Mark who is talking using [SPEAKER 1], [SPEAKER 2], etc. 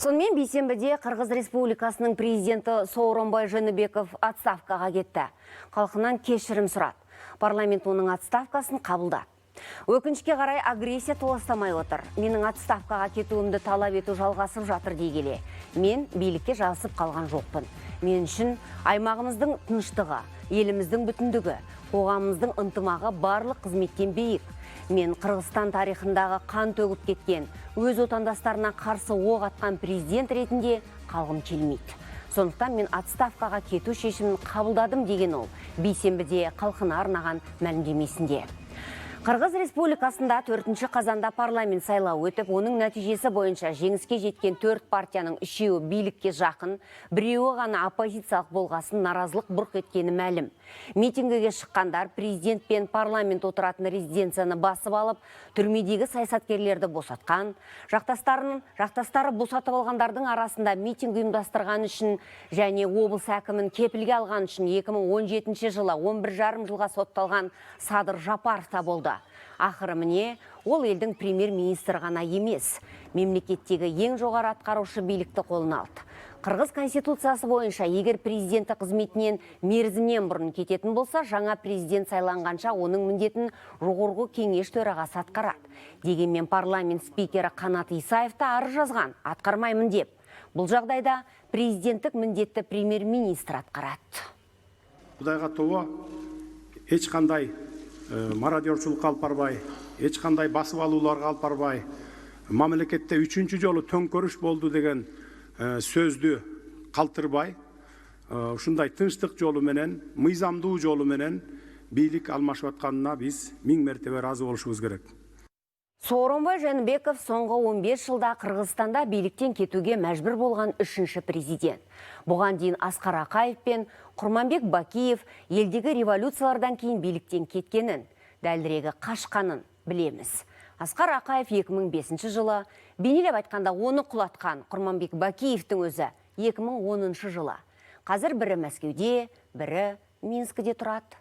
[SPEAKER 1] Сонымен, бейсенбіде Қырғыз Республикасының президенті Сооронбай Жээнбеков отставкаға кетті. Халқынан кешірім сұрады. Парламент оның отставкасын қабылдады. Өкінішке қарай, агрессия толастамай отыр. Менің отставкаға кетуімді талап ету жалғасып жатыр дей келе, мен билікке жабысып қалған жоқпын. Мен үшін аймағымыздың тыныштығы, еліміздің бүтіндігі, қоғамымыздың ынтымағы барлық қызметтен биік. Мен Қырғызстан тарихындағы қан төгіп кеткен, өз отандастарына қарсы оқ атқан президент ретінде қалғым келмейді. Сондықтан мен отставкаға кету шешімін қабылдадым, деген ол бейсенбіде халқына арнаған мәлімдемесінде. Қырғыз Республикасында 4 қазанда парламент сайлауы өтіп, оның нәтижесі бойынша жеңіске жеткен төрт партияның үшеуі билікке жақын, біреуі ғана оппозициялық болғасын, наразылық бұрқ еткені мәлім. Митингіге шыққандар президент пен парламент отыратын резиденцияны басып алып, түрмедегі саясаткерлерді босатқан. Жақтастары босатып алғандардың арасында митинг ұйымдастырған үшін және облыс әкімін кепілге алған үшін 2017 жылы 11,5 жылға сотталған Садыр Жапаров та болды. Ақыры, міне, ол елдің премьер-министрі ғана емес, мемлекеттегі ең жоғары атқарушы билікті қолына алды. Қырғыз конституциясы бойынша, егер президенті қызметінен мерзімнен бұрын кететін болса, жаңа президент сайланғанша оның міндетін Жогорку Кеңеш төрағасы атқарады. Дегенмен парламент спикері Қанат Исаев та арыз жазған, атқармаймын деп. Бұл жағдайда президенттік міндетті премьер-министр атқарады.
[SPEAKER 2] Кудайга тобо, эч кандай мародерчулукка алып барбай, эч кандай басып алууларга алып барбай, мамлекетте үчүнчү жолу төңкөрүш болду деген сөздү калтырбай, ушундай тынчтык жолу менен, мыйзамдуу жолу менен бийлик алмашып атканына биз миң мертебе ыраазы болушубуз керек.
[SPEAKER 1] Сооронбай Жээнбеков соңғы 15 жылда Қырғызстанда биліктен кетуге мәжбүр болған үшінші президент. Бұған дейін Асқар Ақаев пен Құрманбек Бакиев елдегі революциялардан кейін биліктен кеткенін, дәлірегі, қашқанын білеміз. Асқар Ақаев 2005 жылы, бейнелеп айтқанда, оны құлатқан Құрманбек Бакиевтің өзі 2010 жылы. Қазір бірі Мәскеуде, бірі Минскіде тұрады.